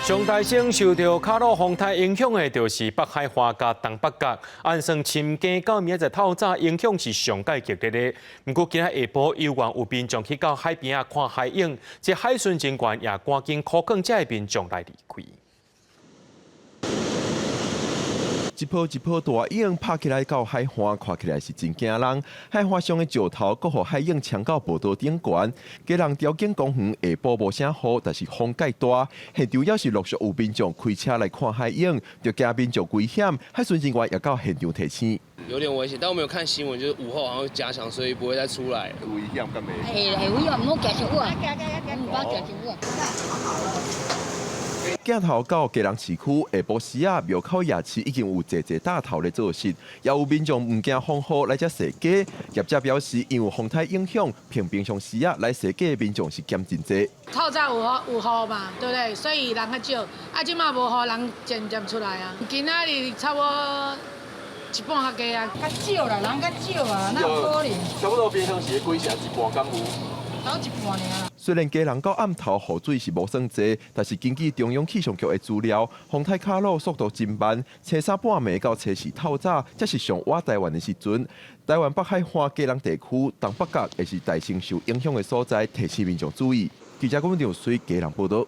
上大先受著卡魯風颱影響的，就是北海岸佮東北角。按算深更到明仔載透早，影響是上蓋激烈的。毋過今仔下晡猶原有民眾去到海邊仔看海湧，這海巡人員也趕緊苦勸這的民眾來離開。一波一波大湧拍起來到海岸，看起來是真驚人。海岸上的石頭閣予海湧衝到步道頂懸。基隆潮境公園下晡無啥雨，但是風蓋大，現場猶是陸續有民眾開車來看海湧，就驚民眾危險。海巡人員也到現場提醒。有點危險，但我沒有看新聞，就是午後好像會加強，所以不會再出來。危險敢袂？會會危險，毋好行傷久啊，毋好行傷久啊。鏡頭到基隆市區下晡時仔，廟口夜市已經有濟濟搭頭咧做穡，也有民眾毋驚風雨來遮踅街。業者表示，因為風颱影響，平常時仔來踅街的民眾是減真濟。透早有雨有雨嘛，對不對？所以人較少。啊，這馬無雨，人漸漸出來啊。今仔日差不多一半較低啊。較少啦，人較少啊，哪有可能？差不多平常時的幾成？一半敢有？都一半爾。雖然基隆到暗頭雨水是無算濟，但是根據中央氣象局的資料，風颱卡魯速度真慢，初三半暝到初四透早，才是上倚台灣的時陣。台灣北海岸基隆地區東北角會是大先受影響的所在，提醒民眾注意。記者郭文忠水基隆報道。